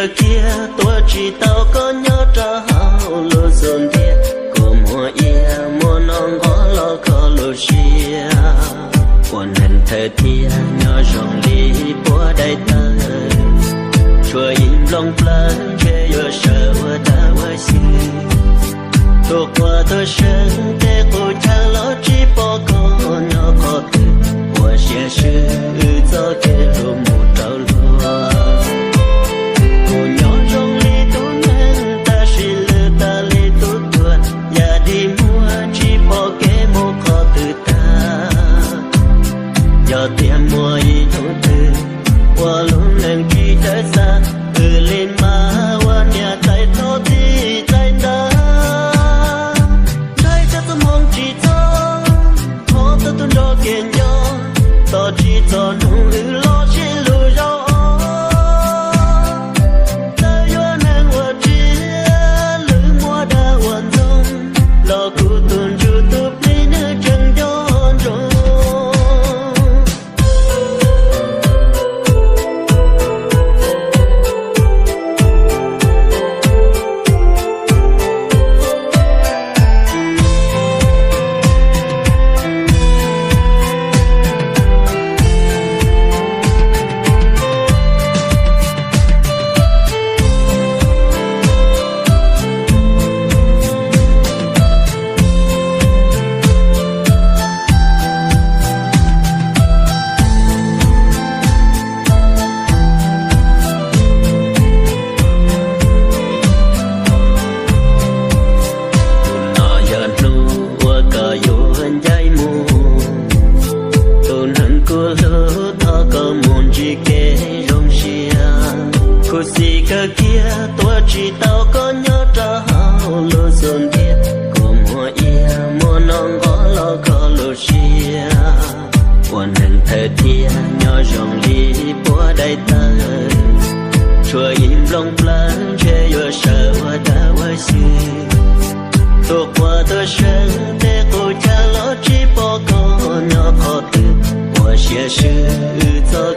Kawg kiag tuav tsis tau koj nyob rau hauv lub xub ntiag, kua muag iab muaj no nqos los kho lub siab. Ua neeg thawj thiab nyob zoo li puab daim tawv, tshuav ib nplooj plawv ntshe yuav sawv ua dab ua xyw. Tus quas tuaj seev tej qub chaw los tsis pom koj nyob qhov twg, ua siab swb txoj kev hlub mus rau luag. Kuv nyob zoo li tub neeg tab sis lwj tag li tub tuag, yam dig muag tsis pom kev mus qhov twg tag. Yog tias muaj ib hnub twg uas lub neej tsis dawb xav, wb li mas ua niam tais txhob txij tais ntav. Ntshai tsam txoj hmoo tsis txog, thov tau tus nrog kev nco, tos tsis txog hnub wb los sib hlub zog. Txawm yuav neeg ua tsiaj, lwm muaj dag ua ntxoog, los kuv tus ntsuj tus plig nws tseem nco ntsoov. Tus no yog hnub uas koj yuav ncaim mus, tus neeg kuv hlub thov koj mus ntsib kev zoo siab. Khuv xim kawg kiag tuav tsis tau koj nyob rau hauv lub xub ntiag, kua muag iab muaj no nqos los kho lub siab. Ua neeg thawj thiab nyob zoo li puab daim tawv, tshuav ib nplooj plawv ntshe yuav sawv ua dab ua xyw. Tus quas tuaj seev tej qub chaw los tsis pom koj nyob qhov twg, ua siab swb txoj